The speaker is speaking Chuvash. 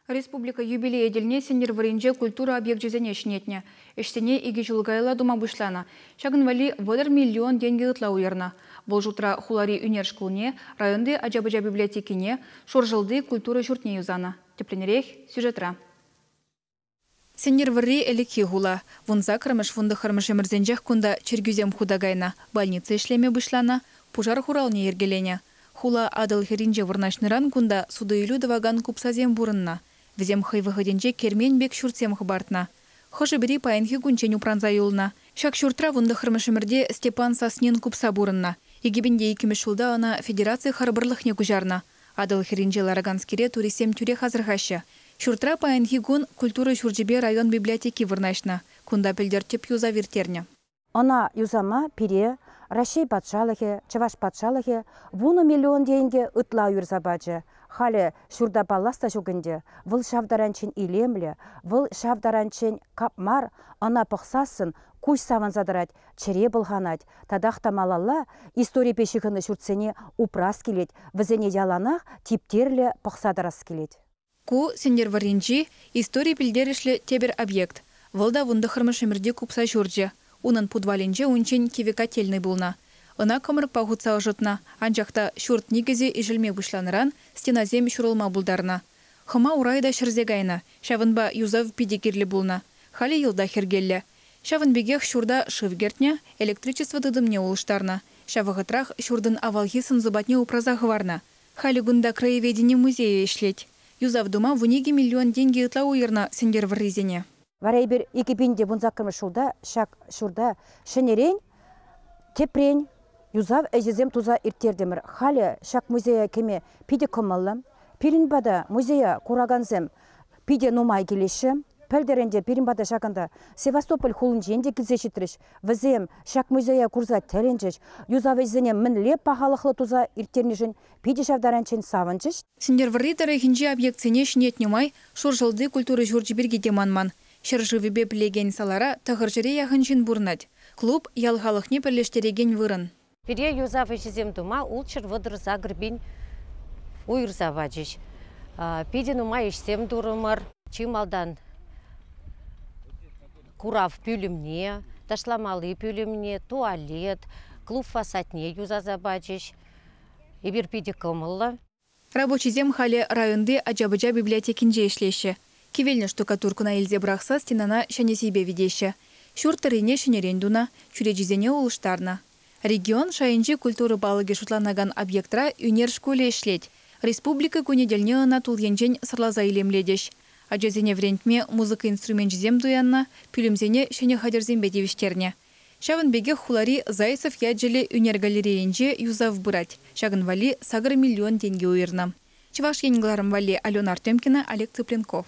Республика юбилейӗ тӗлне Сӗнтӗрвӑрринче культура объекчӗсене ҫӗнетнӗ. Ӗҫсене 2 ҫул каялла тума пуҫланӑ. Ҫакӑн валли 30 миллион тенкӗ ытла уйӑрнӑ. Вӑл шутра хулари ӳнер шкулне, районти ача-пӑча библиотекине, Шуршӑлти культура ҫуртне юсанӑ. Тӗплӗнрех сюжетра. Сӗнтӗрвӑрри ӗлӗкхи хула. 18-мӗш, 19-мӗш ӗмӗрсенчех кунта чиркӳсем хута кайнӑ, больница ӗҫлеме пуҫланӑ, пушар хуралне йӗркеленӗ. Хула Атӑл хӗрринче вырнаҫнӑран кунта суту-илӳ тӑвакан купсасем пурӑннӑ. Вӗсем хӑй вӑхӑтӗнче кермен пек ҫуртсем хӑпартнӑ. Хӑшӗ-пӗри паянхи кунччен упранса юлнӑ. Ҫак ҫуртра 19-мӗш ӗмӗрте Степан Соснин купса пурӑннӑ. 2002-мӗш ҫулта ӑна федераци харпӑрлӑхне куҫарнӑ. Атӑл хӗрринче лараканскере туристсем тӳрех асӑрхаҫҫӗ. Ҫуртра паянхи кун культура ҫурчӗпе район библиотеки вырнаҫнӑ. Кунта пӗлтӗр тӗп юсав ирттернӗ. Ӑна юсама пире Раҫҫей патшалӑхӗ, Чӑваш патшалӑхӗ 10 миллион тенкӗ ытла уйӑрса пачӗ. Халӗ ҫурта паллас та ҫук ӗнтӗ. Вӑл ҫав таранччен илемлӗ, вӑл ҫав таранччен капмар, ӑна пӑхсассӑн куҫ савӑнса тӑрать, чӗре пӑлханать. Татах та малалла историпе ҫыхӑннӑ ҫуртсене упрас килет, вӗсене яланах типтерлӗ пӑхса тӑрас килет. Ку Сӗнтӗрвӑрринчи истори пӗлтерӗшлӗ тепӗр объект. Вӑл та 19-мӗш ӗмӗрти купса ҫурчӗ. Унӑн путвалӗнче унччен кивӗ котельнӑй пулнӑ. Ӑна кӑмрӑкпа хутса ӑшӑтнӑ. Анчах та ҫурт никӗсӗ ишӗлме пуҫланӑран стенасем ҫурӑлма пултарнӑ. Хӑма урай та ҫӗрсе кайнӑ. Ҫавӑнпа юсав питӗ кирлӗ пулнӑ. Халӗ йӑлтах йӗркеллӗ. Ҫавӑн пекех ҫурта шыв кӗртнӗ, электричество тытӑмне улӑштарнӑ. Ҫав вӑхӑтрах ҫуртӑн авалхи сӑн-сӑпатне упраса хӑварнӑ. Халӗ кунта краеведени музейӗ ӗҫлет. Юсав тума 12 миллион тенкӗ ытла уйӑрнӑ Сӗнтӗрвӑррисене. Вара эпир 2018-мӗш ҫулта ҫак ҫурта ҫӗнӗрен, тӗпрен юсав ӗҫӗсем туса ирттертӗмӗр. Халӗ ҫак музея кӗме питӗ кӑмӑллӑ. Пирӗн пата музея куракансем питӗ нумай килеҫҫӗ. Пӗлтӗр ӗнтӗ пирӗн пата ҫакӑнта Севастополь хулинчен те килсе ҫитрӗҫ. Вӗсем ҫак музея курса тӗлӗнчӗҫ. Юсав ӗҫӗсене мӗнле пахалӑхлӑ туса ирттернишӗн питӗ ҫав таранччен савӑнчӗҫ. Сӗнтӗрвӑрри тӑрӑхӗнчи объектсене ҫӗнетнӗ май Шуршӑлти культура ҫурчӗ пирки те манман. Ҫӗршывӗпе пӗлекен салара 900 яхӑн ҫын пурӑнать. Клуб ял халӑхне пӗрлештерекен вырӑн. Пире юсав ӗҫӗсем тума 638 пин уйӑрса пачӗҫ. Питӗ нумай ӗҫсем турӑмӑр. Чи малтан курав пӳлӗмне, ташламалли пӳлӗмне, туалет, клуб фасадне юсаса пачӗҫ. Эпир питӗ кӑмӑллӑ. Рабочисем халӗ районти ача-пӑча библиотекинче ӗҫлеҫҫӗ. Кивелнӗ штукатуркӑна илсе пӑрахса стенана ҫӗнӗ сийпе витеҫҫӗ. Ҫурт тӑррине ҫӗнӗрен тунӑ, чӳречисене улӑштарнӑ. Регион шайӗнчи культура палӑкӗ шутланакан объектра ӳнер шкулӗ ӗҫлет. Республика кунӗ тӗлне ӑна тул енчен сӑрласа илемлетӗҫ. Ачасене вӗрентме музыка инструменчӗсем туяннӑ, пӳлӗмсене ҫӗнӗ хатӗрсемпе тивӗҫтернӗ. Ҫавӑн пекех хулари Зайцев ячӗллӗ ӳнер галерейинче юсав пырать. Ҫакӑн валли 8 миллион тенкӗ уйӑрнӑ. Чӑваш Ен кӑларӑм валли Алена Артемкина, Олег Цыпленков.